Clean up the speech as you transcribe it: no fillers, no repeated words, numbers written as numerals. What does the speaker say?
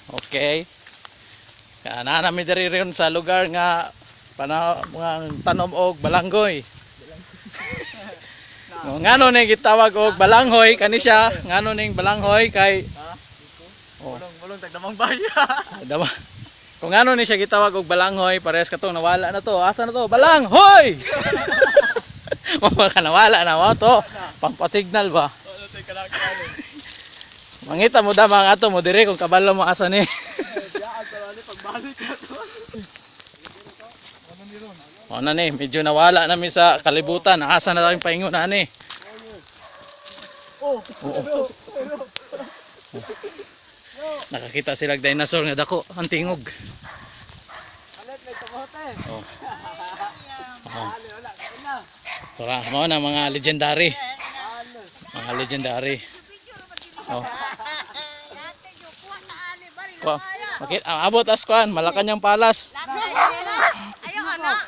Okay. Kaya na nami diri rin sa lugar nga pana mga tanom og balanghoy. Ngano ni gitawag og balanghoy kani siya, ngano ning balanghoy kay Ha? Oh. Bulong, bulong, tagdamang baya. Dama. Kung ano ni siya gitawag og balanghoy, parehas katong nawala na to. Asa na to? Balanghoy! Mga ka nawala na wa to. Pampasignal ba? Ano tayo kalakal? Mangita mo dama ang ato mo dire kung kabalo mo asa ni. Siya, ang tarali, pagbalik na to. Ano ni Ron? O na ni, medyo nawala na mi sa kalibutan. Asa na tayong paingon na ni. Oh! Oo. Nakakita sila og dinosaur nga dako ang tingog. Alit, may kamote. Oh. Oh. Ali, wala, kain na. Tara, mao na mga legendary. Ali. Mga legendary. Oh. Ko, makita, abot as kuan, Malacañang Palace. Ayaw, anak.